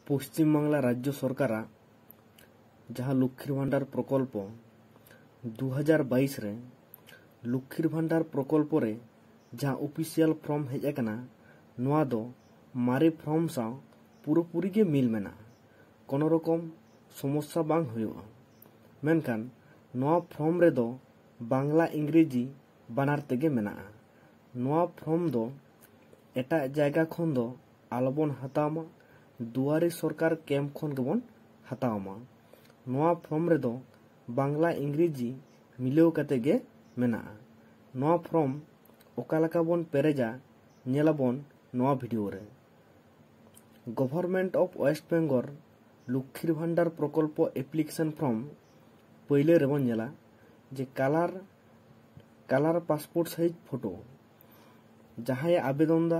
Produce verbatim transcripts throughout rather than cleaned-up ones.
ᱯᱚᱥᱪᱤᱢ ᱵᱟᱝᱞᱟ ᱨᱟᱡᱽᱡᱚ ᱥᱚᱨᱠᱟᱨᱟᱜ ᱡᱟᱦᱟᱸ ᱞᱚᱠᱠᱷᱤᱨ ᱵᱷᱟᱱᱰᱟᱨ ᱯᱨᱚᱠᱚᱞᱯᱚ ᱫᱩ ᱦᱟᱡᱟᱨ ᱵᱟᱭᱤᱥ ᱨᱮ ᱞᱚᱠᱠᱷᱤᱨ ᱵᱷᱟᱱᱰᱟᱨ ᱯᱨᱚᱠᱚᱞᱯᱚ ᱨᱮ ᱡᱟᱦᱟᱸ ᱚᱯᱷᱤᱥᱤᱭᱟᱞ ᱯᱷᱨᱚᱢ ᱦᱮᱡ ᱟᱠᱟᱱᱟ, ᱱᱚᱣᱟ ᱫᱚ ᱢᱟᱨᱮ ᱯᱷᱨᱚᱢ ᱥᱟᱶ ᱯᱩᱨᱟᱹᱯᱩᱨᱤ ᱜᱮ ᱢᱤᱞ ᱢᱮᱱᱟᱜᱼᱟ᱾ ᱠᱳᱱᱳ ᱨᱚᱠᱚᱢ ᱥᱚᱢᱚᱥᱥᱟ ᱵᱟᱝ ᱦᱩᱭᱩᱜᱼᱟ᱾ ᱢᱮᱱᱠᱷᱟᱱ ᱱᱚᱣᱟ ᱯᱷᱨᱚᱢ ᱨᱮᱫᱚ ᱵᱟᱝᱞᱟ ᱤᱝᱨᱮᱡᱤ ᱵᱟᱱᱟᱨ ᱛᱮᱜᱮ ᱢᱮᱱᱟᱜᱼᱟ᱾ ᱱᱚᱣᱟ ᱯᱷᱨᱚᱢ ᱫᱚ ᱮᱴᱟᱜ ᱡᱟᱭᱜᱟ ᱠᱷᱚᱱ ᱫᱚ ᱟᱞᱚᱵᱚᱱ ᱦᱟᱛᱟᱣ ᱢᱟ᱾ ᱫᱩᱣᱟᱨᱤ ᱥᱚᱨᱠᱟᱨ ᱠᱮᱢᱯ ᱠᱷᱚᱱ ᱜᱮᱵᱚᱱ ᱦᱟᱛᱟᱣ ᱢᱟ᱾ ᱱᱚᱣᱟ ᱯᱷᱨᱚᱢ ᱨᱮᱫᱚ ᱵᱟᱝᱞᱟ ᱤᱝᱨᱮᱡᱤ ᱢᱤᱞᱟᱹᱣ ᱠᱟᱛᱮ ᱜᱮ ᱢᱮᱱᱟᱜᱼᱟ᱾ ᱱᱚᱣᱟ ᱯᱷᱨᱚᱢ ᱚᱠᱟ ᱞᱮᱠᱟ ᱵᱚᱱ ᱯᱮᱨᱮᱡᱟ, ᱧᱮᱞᱟᱵᱚᱱ ᱱᱚᱣᱟ ᱵᱷᱤᱰᱤᱭᱳ ᱨᱮ᱾ Government of West Bengal Lakshmir Bhandar ᱯᱨᱚᱠᱚᱞᱯᱚ ᱮᱯᱞᱤᱠᱮᱥᱚᱱ ᱯᱷᱨᱚᱢ ᱯᱳᱭᱞᱳ ᱨᱮᱵᱚᱱ ᱧᱮᱞᱟ ᱡᱮ colour colour passport size photo. ᱡᱟᱦᱟᱸᱭᱮ ᱟᱵᱮᱫᱚᱱ ᱫᱟ,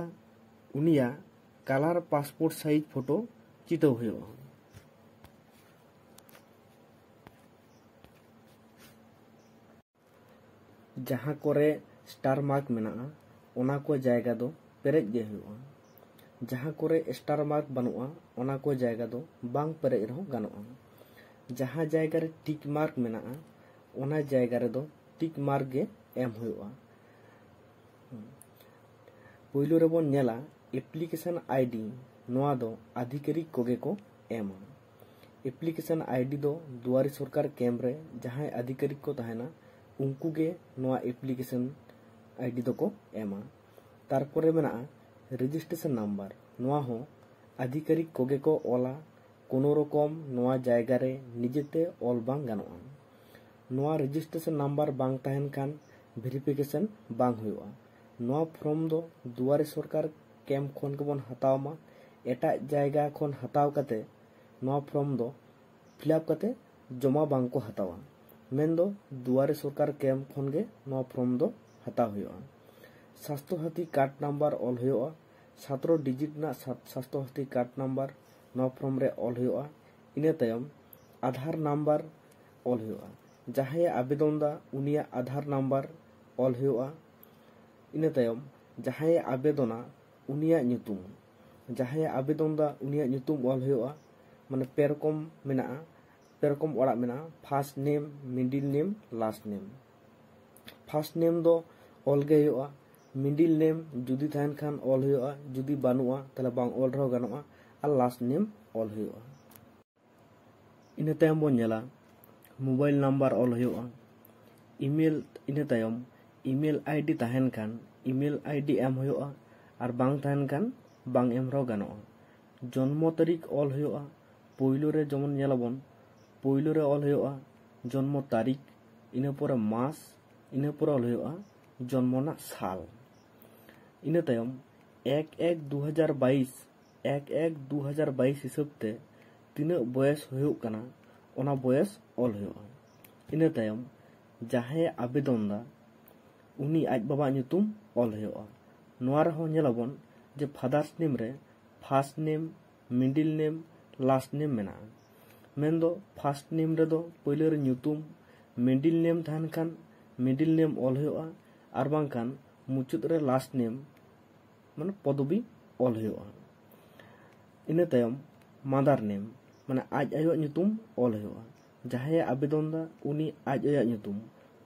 ᱩᱱᱤᱭᱟᱜ ᱠᱟᱞᱟᱨ ᱯᱟᱥᱯᱳᱨᱴ ᱥᱟᱭᱤᱡᱽ ᱯᱷᱳᱴᱳ ᱪᱤᱴᱟᱹᱣ ᱦᱩᱭᱩᱜᱼᱟ᱾ ᱡᱟᱦᱟᱸ ᱠᱚᱨᱮ ᱥᱴᱟᱨ ᱢᱟᱨᱠ ᱢᱮᱱᱟᱜᱼᱟ, ᱚᱱᱟ ᱠᱚ ᱡᱟᱭᱜᱟ ᱫᱚ ᱯᱮᱨᱮᱡ ᱜᱮ ᱦᱩᱭᱩᱜᱼᱟ᱾ ᱡᱟᱦᱟᱸ ᱠᱚᱨᱮ ᱥᱴᱟᱨ ᱢᱟᱨᱠ ᱵᱟᱹᱱᱩᱜᱼᱟ, ᱚᱱᱟ ᱠᱚ ᱡᱟᱭᱜᱟ ᱫᱚ ᱵᱟᱝ ᱯᱮᱨᱮᱡ ᱨᱮᱦᱚᱸ ᱜᱟᱱᱚᱜᱼᱟ᱾ ᱡᱟᱦᱟᱸ ᱡᱟᱭᱜᱟ ᱨᱮ ᱴᱤᱠ ᱢᱟᱨᱠ ᱢᱮᱱᱟᱜᱼᱟ, ᱚᱱᱟ ᱡᱟᱭᱜᱟ ᱨᱮᱫᱚ ᱴᱤᱠ ᱢᱟᱨᱠ ᱜᱮ ᱮᱢ ᱦᱩᱭᱩᱜᱼᱟ᱾ ᱯᱳᱭᱞᱳ ᱨᱮᱵᱚᱱ ᱧᱮᱞᱟ ᱮᱯᱞᱤᱠᱮᱥᱚᱱ ᱟᱭᱰᱤ᱾ ᱱᱚᱣᱟ ᱫᱚ ᱟᱫᱷᱤᱠᱟᱨᱤᱠ ᱠᱚᱜᱮ ᱠᱚ ᱮᱢᱟ᱾ ᱮᱯᱞᱤᱠᱮᱥᱚᱱ ᱟᱭᱰᱤ ᱫᱚ ᱫᱩᱣᱟᱨᱤ ᱥᱚᱨᱠᱟᱨ ᱠᱮᱢᱯ ᱨᱮ ᱡᱟᱦᱟᱸᱭ ᱟᱫᱷᱤᱠᱟᱨᱤᱠ ᱠᱚ ᱛᱟᱦᱮᱱᱟ, ᱩᱱᱠᱩ ᱜᱮ ᱱᱚᱣᱟ ᱮᱯᱞᱤᱠᱮᱥᱚᱱ ᱟᱭᱰᱤ ᱫᱚᱠᱚ ᱮᱢᱟ᱾ ᱛᱟᱨᱯᱚᱨᱮ ᱢᱮᱱᱟᱜᱼᱟ ᱨᱮᱡᱤᱥᱴᱨᱮᱥᱚᱱ ᱱᱟᱢᱵᱟᱨ᱾ ᱱᱚᱣᱟ ᱦᱚᱸ ᱟᱫᱷᱤᱠᱟᱨᱤᱠ ᱠᱚᱜᱮ ᱠᱚ ᱚᱞᱟ᱾ ᱠᱳᱱᱳ ᱨᱚᱠᱚᱢ ᱱᱚᱣᱟ ᱡᱟᱭᱜᱟ ᱨᱮ ᱱᱤᱡᱮᱛᱮ ᱚᱞ ᱵᱟᱝ ᱜᱟᱱᱚᱜᱼᱟ᱾ ᱱᱚᱣᱟ ᱨᱮᱡᱤᱥᱴᱨᱮᱥᱚᱱ ᱱᱟᱢᱵᱟᱨ ᱵᱟᱝ ᱛᱟᱦᱮᱱ ᱠᱷᱟᱱ ᱵᱷᱮᱨᱤᱯᱷᱤᱠᱮᱥᱚᱱ ᱵᱟᱝ ᱦᱩᱭᱩᱜᱼᱟ᱾ ᱱᱚᱣᱟ ᱯᱷᱨᱚᱢ ᱫᱚ ᱫᱩᱣᱟᱨᱤ ᱥᱚᱨᱠᱟᱨ ᱠᱮᱢᱯ ᱠᱷᱚᱱ ᱜᱮᱵᱚᱱ ᱦᱟᱛᱟᱣ ᱢᱟ᱾ ᱮᱴᱟᱜ ᱡᱟᱭᱜᱟ ᱠᱷᱚᱱ ᱦᱟᱛᱟᱣ ᱠᱟᱛᱮ ᱱᱚᱣᱟ ᱯᱷᱨᱚᱢ ᱫᱚ ᱯᱷᱤᱞᱟᱯ ᱠᱟᱛᱮ ᱡᱚᱢᱟ ᱵᱟᱝ ᱠᱚ ᱦᱟᱛᱟᱣᱟ᱾ ᱢᱮᱱᱫᱚ ᱫᱩᱣᱟᱨᱤ ᱥᱚᱨᱠᱟᱨ ᱠᱮᱢᱯ ᱠᱷᱚᱱ ᱜᱮ ᱱᱚᱣᱟ ᱯᱷᱨᱚᱢ ᱫᱚ ᱦᱟᱛᱟᱣ ᱦᱩᱭᱩᱜᱼᱟ᱾ ᱥᱟᱥᱛᱷᱚ ᱥᱟᱛᱷᱤ ᱠᱟᱨᱰ ᱱᱟᱢᱵᱟᱨ ᱚᱞ ᱦᱩᱭᱩᱜᱼᱟ᱾ ᱥᱟᱛᱮᱨᱚ ᱰᱤᱡᱤᱴ ᱨᱮᱱᱟᱜ ᱥᱟᱛ-, ᱥᱟᱥᱛᱷᱚ ᱥᱟᱛᱷᱤ ᱠᱟᱨᱰ ᱱᱟᱢᱵᱟᱨ ᱱᱚᱣᱟ ᱯᱷᱨᱚᱢ ᱨᱮ ᱚᱞ ᱦᱩᱭᱩᱜᱼᱟ᱾ ᱤᱱᱟᱹ ᱛᱟᱭᱚᱢ ᱟᱫᱷᱟᱨ ᱱᱟᱢᱵᱟᱨ ᱚᱞ ᱦᱩᱭᱩᱜᱼᱟ᱾ ᱡᱟᱦᱟᱸᱭᱮ ᱟᱵᱮᱫᱚᱱ ᱫᱟ, ᱩᱱᱤᱭᱟᱜ ᱟᱫᱷᱟᱨ ᱱᱟᱢᱵᱟᱨ ᱚᱞ ᱦᱩᱭᱩᱜᱼᱟ᱾ ᱤᱱᱟᱹ ᱛᱟᱭᱚᱢ ᱡᱟᱦᱟᱸᱭᱮ ᱟᱵᱮᱫᱚᱱᱟ, ᱩᱱᱤᱭᱟᱜ ᱧᱩᱛᱩᱢ᱾ ᱡᱟᱦᱟᱸᱭᱮ ᱟᱵᱮᱫᱚᱱ ᱫᱟ ᱩᱱᱤᱭᱟᱜ ᱧᱩᱛᱩᱢ ᱚᱞ ᱦᱩᱭᱩᱜᱼᱟ᱾ ᱢᱟᱱᱮ ᱯᱮ ᱨᱚᱠᱚᱢ ᱢᱮᱱᱟᱜᱼᱟ, ᱯᱮ ᱨᱚᱠᱚᱢ ᱚᱲᱟᱜ ᱢᱮᱱᱟᱜᱼᱟ: first name, middle name, last name᱾ First name ᱫᱚ ᱚᱞ ᱜᱮ ᱦᱩᱭᱩᱜᱼᱟ᱾ Middle name ᱡᱩᱫᱤ ᱛᱟᱦᱮᱱ ᱠᱷᱟᱱ ᱚᱞ ᱦᱩᱭᱩᱜᱼᱟ, ᱡᱩᱫᱤ ᱵᱟᱹᱱᱩᱜᱼᱟ ᱛᱟᱦᱞᱮ ᱵᱟᱝ ᱚᱞ ᱨᱮᱦᱚᱸ ᱜᱟᱱᱚᱜᱼᱟ᱾ ᱟᱨ last name ᱚᱞ ᱦᱩᱭᱩᱜᱼᱟ᱾ ᱤᱱᱟᱹ ᱛᱟᱭᱚᱢ ᱵᱚᱱ ᱧᱮᱞᱟ mobile number ᱚᱞ ᱦᱩᱭᱩᱜᱼᱟ᱾ Email, ᱤᱱᱟᱹ ᱛᱟᱭᱚᱢ email ID ᱛᱟᱦᱮᱱ ᱠᱷᱟᱱ email ID ᱮᱢ ᱦᱩᱭᱩᱜᱼᱟ, ᱟᱨ ᱵᱟᱝ ᱛᱟᱦᱮᱱ ᱠᱷᱟᱱ ᱵᱟᱝ ᱮᱢ ᱨᱮᱦᱚᱸ ᱜᱟᱱᱚᱜᱼᱟ᱾ ᱡᱚᱱᱢᱚ ᱛᱟᱹᱨᱤᱠᱷ ᱚᱞ ᱦᱩᱭᱩᱜᱼᱟ᱾ ᱯᱳᱭᱞᱳ ᱨᱮ ᱡᱮᱢᱚᱱ ᱧᱮᱞᱟᱵᱚᱱ, ᱯᱳᱭᱞᱳ ᱨᱮ ᱚᱞ ᱦᱩᱭᱩᱜᱼᱟ ᱡᱚᱱᱢᱚ ᱛᱟᱹᱨᱤᱠᱷ, ᱤᱱᱟᱹ ᱯᱚᱨᱮ ᱢᱟᱥ, ᱤᱱᱟᱹ ᱯᱚᱨᱮ ᱚᱞ ᱦᱩᱭᱩᱜᱼᱟ ᱡᱚᱱᱢᱚ ᱨᱮᱱᱟᱜ ᱥᱟᱞ᱾ ᱤᱱᱟᱹ ᱛᱟᱭᱚᱢ ᱮᱠ ᱮᱠ ᱫᱩ ᱦᱟᱡᱟᱨ ᱵᱟᱭᱤᱥ, ᱮᱠ ᱮᱠ ᱫᱩ ᱦᱟᱡᱟᱨ ᱵᱟᱭᱤᱥ ᱦᱤᱥᱟᱹᱵ ᱛᱮ ᱛᱤᱱᱟᱹᱜ ᱵᱚᱭᱮᱥ ᱦᱩᱭᱩᱜ ᱠᱟᱱᱟ, ᱚᱱᱟ ᱵᱚᱭᱮᱥ ᱚᱞ ᱦᱩᱭᱩᱜᱼᱟ᱾ ᱤᱱᱟᱹ ᱛᱟᱭᱚᱢ ᱡᱟᱦᱟᱸᱭᱮ ᱟᱵᱮᱫᱚᱱ ᱫᱟ, ᱩᱱᱤ ᱟᱡ ᱵᱟᱵᱟᱣᱟᱜ ᱧᱩᱛᱩᱢ ᱚᱞ ᱦᱩᱭᱩᱜᱼᱟ᱾ ᱱᱚᱣᱟ ᱨᱮᱦᱚᱸ ᱧᱮᱞᱟᱵᱚᱱ ᱡᱮ father's name ᱨᱮ first name, middle name, last name ᱢᱮᱱᱟᱜᱼᱟ᱾ ᱢᱮᱱᱫᱚ first name ᱨᱮᱫᱚ ᱯᱳᱭᱞᱳ ᱨᱮ ᱧᱩᱛᱩᱢ, middle name ᱛᱟᱦᱮᱱ ᱠᱷᱟᱱ middle name ᱚᱞ ᱦᱩᱭᱩᱜᱼᱟ, ᱟᱨ ᱵᱟᱝᱠᱷᱟᱱ ᱢᱩᱪᱟᱹᱫ ᱨᱮ last name, ᱢᱟᱱᱮ ᱯᱚᱫᱚᱵᱤ ᱚᱞ ᱦᱩᱭᱩᱜᱼᱟ᱾ ᱤᱱᱟᱹ ᱛᱟᱭᱚᱢ mother name, ᱢᱟᱱᱮ ᱟᱡ ᱟᱭᱳᱣᱟᱜ ᱧᱩᱛᱩᱢ ᱚᱞ ᱦᱩᱭᱩᱜᱼᱟ᱾ ᱡᱟᱦᱟᱸᱭᱮ ᱟᱵᱮᱫᱚᱱ ᱫᱟ ᱩᱱᱤ ᱟᱡ ᱟᱭᱳᱣᱟᱜ ᱧᱩᱛᱩᱢ᱾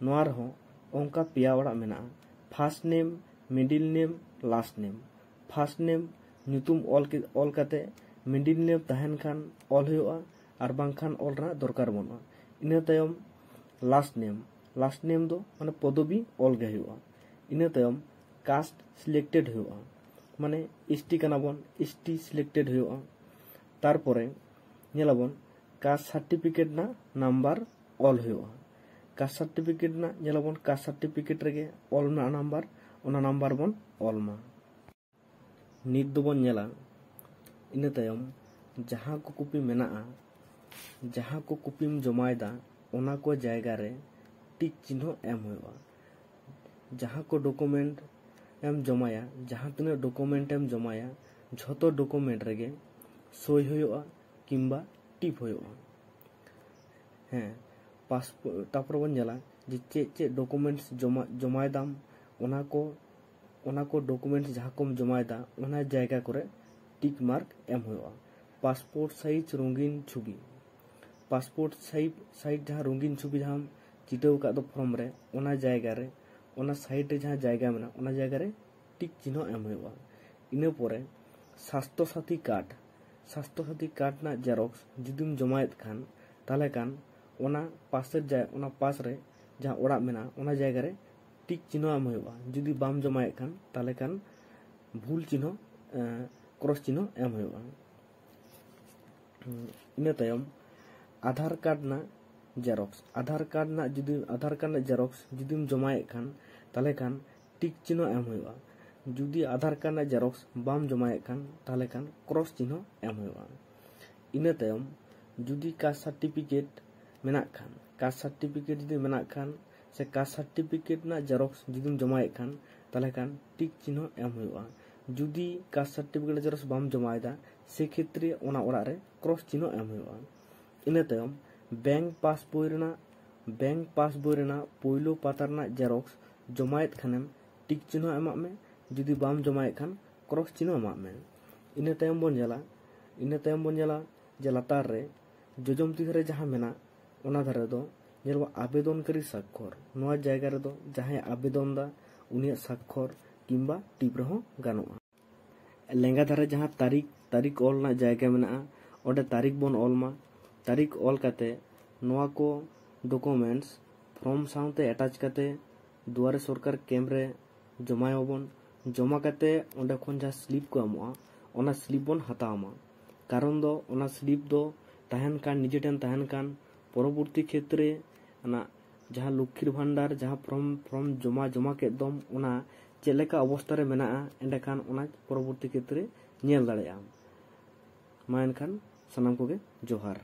ᱱᱚᱣᱟ ᱨᱮᱦᱚᱸ ᱚᱱᱠᱟ ᱯᱮᱭᱟ ᱚᱲᱟᱜ ᱢᱮᱱᱟᱜᱼᱟ: first name, middle name, last name᱾ First name ᱧᱩᱛᱩᱢ ᱚᱞ ᱠᱮ-, ᱚᱞ ᱠᱟᱛᱮ middle name ᱛᱟᱦᱮᱱ ᱠᱷᱟᱱ ᱚᱞ ᱦᱩᱭᱩᱜᱼᱟ, ᱟᱨ ᱵᱟᱝᱠᱷᱟᱱ ᱚᱞ ᱨᱮᱱᱟᱜ ᱫᱚᱨᱠᱟᱨ ᱵᱟᱹᱱᱩᱜᱼᱟ᱾ ᱤᱱᱟᱹ ᱛᱟᱭᱚᱢ last name, last name ᱫᱚ ᱢᱟᱱᱮ ᱯᱚᱫᱚᱵᱤ ᱚᱞ ᱜᱮ ᱦᱩᱭᱩᱜᱼᱟ᱾ ᱤᱱᱟᱹ ᱛᱟᱭᱚᱢ caste selected ᱦᱩᱭᱩᱜᱼᱟ, ᱢᱟᱱᱮ ST ᱠᱟᱱᱟ ᱵᱚᱱ, ST selected ᱦᱩᱭᱩᱜᱼᱟ᱾ ᱛᱟᱨᱯᱚᱨᱮ ᱧᱮᱞᱟᱵᱚᱱ caste certificate ᱨᱮᱱᱟᱜ number ᱚᱞ ᱦᱩᱭᱩᱜᱼᱟ᱾ Caste certificate ᱨᱮᱱᱟᱜ ᱧᱮᱞᱟᱵᱚᱱ caste certificate ᱨᱮᱜᱮ ᱚᱞ ᱨᱮᱱᱟᱜ number, ᱚᱱᱟ number ᱵᱚᱱ ᱚᱞ ᱢᱟ᱾ ᱱᱤᱛ ᱫᱚᱵᱚᱱ ᱧᱮᱞᱟ, ᱤᱱᱟᱹ ᱛᱟᱭᱚᱢ ᱡᱟᱦᱟᱸ ᱠᱚ ᱠᱚᱯᱤ ᱢᱮᱱᱟᱜᱼᱟ, ᱡᱟᱦᱟᱸ ᱠᱚ ᱠᱚᱯᱤᱢ ᱡᱚᱢᱟᱭᱮᱫᱟ, ᱚᱱᱟ ᱠᱚ ᱡᱟᱭᱜᱟ ᱨᱮ ᱴᱤᱠ ᱪᱤᱱᱦᱟᱹ ᱮᱢ ᱦᱩᱭᱩᱜᱼᱟ᱾ ᱡᱟᱦᱟᱸ ᱠᱚ document ᱮᱢ ᱡᱚᱢᱟᱭᱟ, ᱡᱟᱦᱟᱸ ᱛᱤᱱᱟᱹᱜ document ᱮᱢ ᱡᱚᱢᱟᱭᱟ, ᱡᱷᱚᱛᱚ document ᱨᱮᱜᱮ ᱥᱳᱭ ᱦᱩᱭᱩᱜᱼᱟ ᱠᱤᱝᱵᱟ ᱴᱤᱯ ᱦᱩᱭᱩᱜᱼᱟ᱾ ᱦᱮᱸ, ᱯᱟᱥᱯᱳ-, ᱛᱟᱨᱯᱚᱨᱮ ᱵᱚᱱ ᱧᱮᱞᱟ ᱡᱮ ᱪᱮᱫ ᱪᱮᱫ documents ᱡᱚᱢᱟ, ᱡᱚᱢᱟᱭ ᱫᱟᱢ, ᱚᱱᱟ ᱠᱚ, ᱚᱱᱟ ᱠᱚ documents ᱡᱟᱦᱟᱸ ᱠᱚᱢ ᱡᱚᱢᱟᱭ ᱫᱟ, ᱚᱱᱟ ᱡᱟᱭᱜᱟ ᱠᱚᱨᱮ ᱴᱤᱠ ᱢᱟᱨᱠ ᱮᱢ ᱦᱩᱭᱩᱜᱼᱟ᱾ ᱯᱟᱥᱯᱳᱨᱴ ᱥᱟᱭᱤᱡᱽ ᱨᱚᱝᱜᱤᱱ ᱪᱷᱚᱵᱤ, ᱯᱟᱥᱯᱳᱨᱴ ᱥᱟᱭᱤᱡᱽ ᱥᱟᱭᱤᱡᱽ ᱡᱟᱦᱟᱸ ᱨᱚᱝᱜᱤᱱ ᱪᱷᱚᱵᱤ ᱡᱟᱦᱟᱸᱢ ᱪᱤᱴᱟᱹᱣ ᱟᱠᱟᱫ ᱫᱚ ᱯᱷᱨᱚᱢ ᱨᱮ, ᱚᱱᱟ ᱡᱟᱭᱜᱟ ᱨᱮ, ᱚᱱᱟ ᱥᱟᱭᱤᱰ ᱨᱮ ᱡᱟᱦᱟᱸ ᱡᱟᱭᱜᱟ ᱢᱮᱱᱟᱜᱼᱟ, ᱚᱱᱟ ᱡᱟᱭᱜᱟ ᱨᱮ ᱴᱤᱠ ᱪᱤᱱᱦᱟᱹ ᱮᱢ ᱦᱩᱭᱩᱜᱼᱟ᱾ ᱤᱱᱟᱹ ᱯᱚᱨᱮ ᱥᱟᱥᱛᱷᱚ ᱥᱟᱛᱷᱤ ᱠᱟᱨᱰ, ᱥᱟᱥᱛᱷᱚ ᱥᱟᱛᱷᱤ ᱠᱟᱨᱰ ᱨᱮᱱᱟᱜ ᱡᱮᱨᱚᱠᱥ ᱡᱩᱫᱤᱢ ᱡᱚᱢᱟᱭᱮᱫ ᱠᱷᱟᱱ, ᱛᱟᱦᱚᱞᱮ ᱠᱷᱟᱱ ᱚᱱᱟ ᱯᱟᱥᱮᱨ ᱡᱟ-, ᱚᱱᱟ ᱯᱟᱥ ᱨᱮ ᱡᱟᱦᱟᱸ ᱚᱲᱟᱜ ᱢᱮᱱᱟᱜᱼᱟ, ᱚᱱᱟ ᱡᱟᱭᱜᱟ ᱨᱮ ᱴᱤᱠ ᱪᱤᱱᱦᱟᱹ ᱮᱢ ᱦᱩᱭᱩᱜᱼᱟ᱾ ᱡᱩᱫᱤ ᱵᱟᱢ ᱡᱚᱢᱟᱭᱮᱫ ᱠᱷᱟᱱ, ᱛᱟᱦᱚᱞᱮ ᱠᱷᱟᱱ ᱵᱷᱩᱞ ᱪᱤᱱᱦᱟᱹ, ᱮᱸ, ᱠᱨᱚᱥ ᱪᱤᱱᱦᱟᱹ ᱮᱢ ᱦᱩᱭᱩᱜᱼᱟ᱾ ᱤᱱᱟᱹ ᱛᱟᱭᱚᱢ ᱟᱫᱷᱟᱨ ᱠᱟᱨᱰ ᱨᱮᱱᱟᱜ ᱡᱮᱨᱚᱠᱥ, ᱟᱫᱷᱟᱨ ᱠᱟᱨᱰ ᱨᱮᱱᱟᱜ ᱡᱩᱫᱤ, ᱟᱫᱷᱟᱨ ᱠᱟᱨᱰ ᱨᱮᱱᱟᱜ ᱡᱮᱨᱚᱠᱥ ᱡᱩᱫᱤᱢ ᱡᱚᱢᱟᱭᱮᱫ ᱠᱷᱟᱱ, ᱛᱟᱦᱚᱞᱮ ᱠᱷᱟᱱ ᱴᱤᱠ ᱪᱤᱱᱦᱟᱹ ᱮᱢ ᱦᱩᱭᱩᱜᱼᱟ᱾ ᱡᱩᱫᱤ ᱟᱫᱷᱟᱨ ᱠᱟᱨᱰ ᱨᱮᱱᱟᱜ ᱡᱮᱨᱚᱠᱥ ᱵᱟᱢ ᱡᱚᱢᱟᱭᱮᱫ ᱠᱷᱟᱱ, ᱛᱟᱦᱚᱞᱮ ᱠᱷᱟᱱ ᱠᱨᱚᱥ ᱪᱤᱱᱦᱟᱹ ᱮᱢ ᱦᱩᱭᱩᱜᱼᱟ᱾ ᱤᱱᱟᱹ ᱛᱟᱭᱚᱢ ᱡᱩᱫᱤ ᱠᱟᱥᱴ ᱥᱟᱨᱴᱤᱯᱷᱤᱠᱮᱴ ᱢᱮᱱᱟᱜ ᱠᱷᱟᱱ, ᱠᱟᱥᱴ ᱥᱟᱨᱴᱤᱯᱷᱤᱠᱮᱴ ᱡᱩᱫᱤ ᱢᱮᱱᱟᱜ ᱠᱷᱟᱱ, ᱥᱮ ᱠᱟᱥᱴ ᱥᱟᱨᱴᱤᱯᱷᱤᱠᱮᱴ ᱨᱮᱱᱟᱜ ᱡᱮᱨᱚᱠᱥ ᱡᱩᱫᱤᱢ ᱡᱚᱢᱟᱭᱮᱫ ᱠᱷᱟᱱ, ᱛᱟᱦᱚᱞᱮ ᱠᱷᱟᱱ ᱴᱤᱠ ᱪᱤᱱᱦᱟᱹ ᱮᱢ ᱦᱩᱭᱩᱜᱼᱟ᱾ ᱡᱩᱫᱤ ᱠᱟᱥᱴ ᱥᱟᱨᱴᱤᱯᱷᱤᱠᱮᱴ ᱡᱮᱨᱚᱠᱥ ᱵᱟᱢ ᱡᱚᱢᱟᱭᱮᱫᱟ, ᱥᱮ ᱠᱷᱮᱛᱨᱮ ᱚᱱᱟ ᱚᱲᱟᱜ ᱨᱮ ᱠᱨᱚᱥ ᱪᱤᱱᱦᱟᱹ ᱮᱢ ᱦᱩᱭᱩᱜᱼᱟ᱾ ᱤᱱᱟᱹ ᱛᱟᱭᱚᱢ ᱵᱮᱝᱠ ᱯᱟᱥᱵᱳᱭ ᱨᱮᱱᱟᱜ, ᱵᱮᱝᱠ ᱯᱟᱥᱵᱳᱭ ᱨᱮᱱᱟᱜ ᱯᱳᱭᱞᱳ ᱯᱟᱛᱟ ᱨᱮᱱᱟᱜ ᱡᱮᱨᱚᱠᱥ ᱡᱚᱢᱟᱭᱮᱫ ᱠᱷᱟᱱᱮᱢ ᱴᱤᱠ ᱪᱤᱱᱦᱟᱹ ᱮᱢᱟᱜ ᱢᱮ, ᱡᱩᱫᱤ ᱵᱟᱢ ᱡᱚᱢᱟᱭᱮᱫ ᱠᱷᱟᱱ ᱠᱨᱚᱥ ᱪᱤᱱᱦᱟᱹ ᱮᱢᱟᱜ ᱢᱮ᱾ ᱤᱱᱟᱹ ᱛᱟᱭᱚᱢ ᱵᱚᱱ ᱧᱮᱞᱟ, ᱤᱱᱟᱹ ᱛᱟᱭᱚᱢ ᱵᱚᱱ ᱧᱮᱞᱟ ᱡᱮ ᱞᱟᱛᱟᱨ ᱨᱮ ᱡᱚᱡᱚᱢ ᱛᱤ ᱫᱷᱟᱨᱮ ᱡᱟᱦᱟᱸ ᱢᱮᱱᱟᱜ, ᱚᱱᱟ ᱫᱷᱟᱨᱮ ᱫᱚ ᱧᱮᱞᱚᱜᱼᱟ ᱟᱵᱮᱫᱚᱱᱠᱟᱨᱤ ᱥᱟᱠᱠᱷᱚᱨ᱾ ᱱᱚᱣᱟ ᱡᱟᱭᱜᱟ ᱨᱮᱫᱚ ᱡᱟᱦᱟᱸᱭ ᱟᱵᱮᱫᱚᱱ ᱫᱟ, ᱩᱱᱤᱭᱟᱜ ᱥᱟᱠᱠᱷᱚᱨ ᱠᱤᱝᱵᱟ ᱴᱤᱯ ᱨᱮᱦᱚᱸ ᱜᱟᱱᱚᱜᱼᱟ᱾ ᱞᱮᱸᱜᱟ ᱫᱷᱟᱨᱮ ᱡᱟᱦᱟᱸ ᱛᱟᱹᱨᱤᱠᱷ, ᱛᱟᱹᱨᱤᱠᱷ ᱚᱞ ᱨᱮᱱᱟᱜ ᱡᱟᱭᱜᱟ ᱢᱮᱱᱟᱜᱼᱟ, ᱚᱸᱰᱮ ᱛᱟᱹᱨᱤᱠᱷ ᱵᱚᱱ ᱚᱞ ᱢᱟ᱾ ᱛᱟᱹᱨᱤᱠᱷ ᱚᱞ ᱠᱟᱛᱮ ᱱᱚᱣᱟ ᱠᱚ ᱰᱚᱠᱩᱢᱮᱱᱴᱥ ᱯᱷᱨᱚᱢ ᱥᱟᱶᱛᱮ ᱮᱴᱟᱪ ᱠᱟᱛᱮ ᱫᱩᱣᱟᱨᱮ ᱥᱚᱨᱠᱟᱨ ᱠᱮᱢᱯ ᱨᱮ ᱡᱚᱢᱟᱭᱟᱵᱚᱱ᱾ ᱡᱚᱢᱟ ᱠᱟᱛᱮ ᱚᱸᱰᱮ ᱠᱷᱚᱱ ᱡᱟᱦᱟᱸ ᱥᱞᱤᱯ ᱠᱚ ᱮᱢᱚᱜᱼᱟ, ᱚᱱᱟ ᱥᱞᱤᱯ ᱵᱚᱱ ᱦᱟᱛᱟᱣ ᱢᱟ᱾ ᱠᱟᱨᱚᱱ ᱫᱚ ᱚᱱᱟ ᱥᱞᱤᱯ ᱫᱚ ᱛᱟᱦᱮᱱ ᱠᱟᱱ, ᱱᱤᱡᱮ ᱴᱷᱮᱱ ᱛᱟᱦᱮᱱ ᱠᱟᱱ, ᱯᱚᱨᱚᱵᱚᱨᱛᱤ ᱠᱷᱮᱛᱨᱮ ᱚᱱᱟ ᱡᱟᱦᱟᱸ ᱞᱚᱠᱠᱷᱤᱨ ᱵᱷᱟᱱᱰᱟᱨ, ᱡᱟᱦᱟᱸ ᱯᱷᱨᱚᱢ, ᱯᱷᱨᱚᱢ ᱡᱚᱢᱟ, ᱡᱚᱢᱟ ᱠᱮᱫ ᱫᱚᱢ, ᱚᱱᱟ ᱪᱮᱫ ᱞᱮᱠᱟ ᱚᱵᱚᱥᱛᱟ ᱨᱮ ᱢᱮᱱᱟᱜᱼᱟ, ᱮᱸᱰᱮᱠᱷᱟᱱ ᱚᱱᱟ ᱯᱚᱨᱚᱵᱚᱨᱛᱤ ᱠᱷᱮᱛᱨᱮ ᱧᱮᱞ ᱫᱟᱲᱮᱭᱟᱜᱼᱟᱢ᱾ ᱢᱟ ᱮᱱᱠᱷᱟᱱ ᱥᱟᱱᱟᱢ ᱠᱚᱜᱮ ᱡᱚᱦᱟᱨ᱾